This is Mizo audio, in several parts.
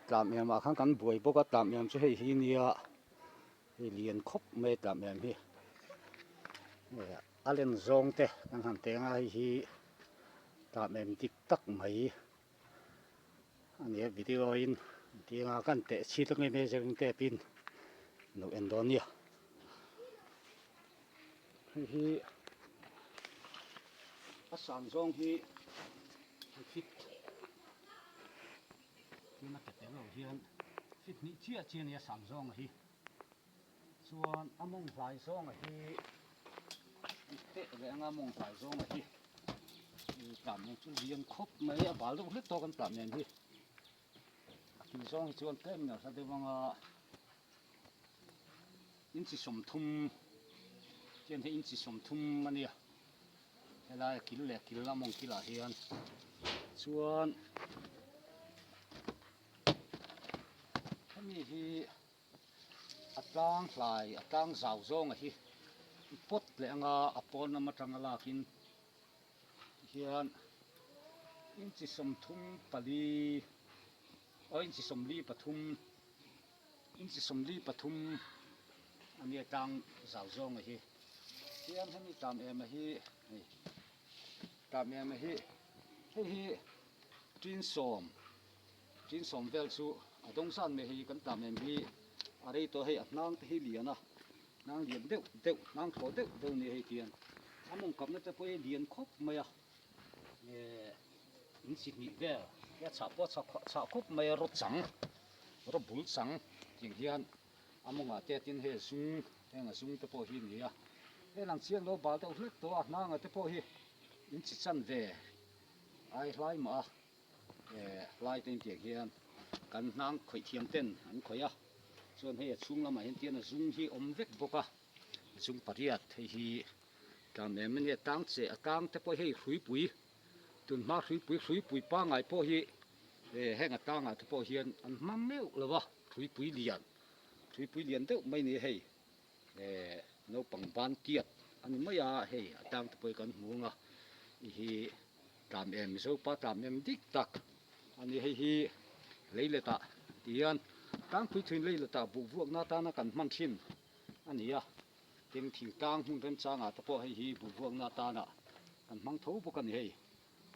Tlam em ah khan kan buai bawk a tlam em chu hei hi nia hei lian khawp mai a tlam em hi a len zawng te kan han teng a hei hi tlam em dik tak mai a ni a video in tiang a kan teh chhit ang em measuring tape in lo en dawn nia hei hi a san zawng hi fit. Tuna ke tel lo hian fit hnih chiah chiah a nia sam zawnga hi chuan a mawng hlai zawnga hi teh leh anga mawng hlai zawnga hi tlan nen chu lian khawp mai a bal deuh hlek tawh kan tlan nen hi a kil zawng hi chuan tlem in a hla deuh anga inchi 30 chian hi inchi 30 a nia. Helai a kil leh kil a mawng kilah hian chuan hemi hi a tlang hlai a tlang zau zawnga hi pawt leh anga a pawn lam atanga lakin hian inchi 34 aw inchi 43 inchi 43 ania tlang zau zawnga hi. Tiang hemi tlam em a hi hei tlam em a hi hei hi tin sawm tin sawm vel chu a dawng zan mai hei kan tlam em hi a rei tawh hei a hnang te hi lian a hnang lian deuh deuh hnang thlawh deuh deuh a ni hei tiang a mawng kapna te pawh hi lian khawp mai a eh in chi hnih vel a chhah pawh a chhah khawp mai a rawt chang rawt bul chang tiang hian. A mawngah te tin hei zung heng a zung te pawh hi a ni a, hei lang chiang lo bal deuh hlek tawh a hnanga te pawh hi in chi chan ve ai hlai mah a, eh hlai te intiang hian kan hnang khawih thiam ten an khawih a, chuan hei a chhung lamah hian tian a zung hi awm vek bawk a, zung pariat hei hi tlam em ania tang che a tang te pawh hei hruipui tunhma hruipui hruipui pangngai pawh hi eh heng a tangah te pawh hian an hmang meuh lo a. Thruipui lian, thruipui lian deuh mai ni hei eh naupang ban tiat a ni mai a hei a tang te pawh hi kan hmu ang a i hi tlam em Mizo pa tlam em dik tak a ni hei hi leilet ah ti hian tlangpui thuin leilet ah buh vuakna atana kan hman thin a ni a tin thingtlang hmun remchangah te pawh hei hi buh vuakna atana kan hmang tho bawk a ni hei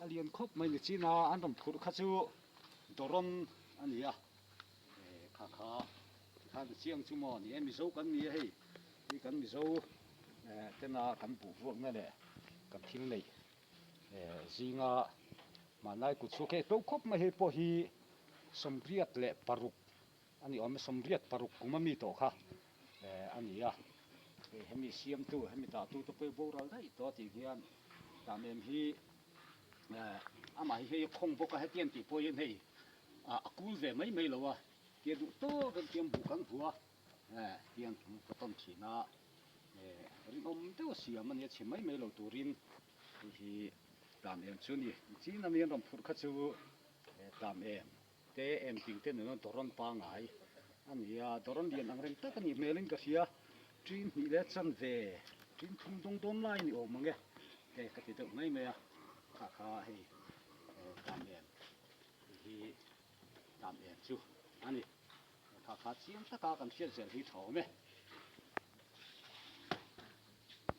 a lian khawp mai ni chin a an rawn phurh kha chu dawrawn a ni a. Kha kha tikhan a chiang chu maw ni e Mizo kan ni a hei hi kan Mizo tena kan buh vuakna leh kan thil neih zinga hmanlai kut chhuak hei to khawp mai hei pawh hi 86 a ni awm e 86 kum a mi tawh kha a ni a hei hemi siamtu hemi dahtu te pawh hi boral daih tawh a tih hian tah nem hi amah hi hei a khawng bawk a hetiang tih pawh hian hei a kul ve mai mai lo a tia duh tawk em tiang buh kan hmu a tiang ka tawn thin a rinawm deuh a siam a nia chhe mai mai lo turin hei hi tlam em chu a ni chin a mi an rawn phurh kha chu tlam em te em ting te nuna dawrawn pangai a ni a dawrawn lian ang reng tak a nih hmelin ka hria ṭin hnih leh chanve ṭin thum dawng dawn lai a ni awm ang e te ka ti deuh mai mai a kha kha hei tlam em. Hei hi tlam em chu a ni. Kha kha chiang taka kan hriat zel hi tha awm e.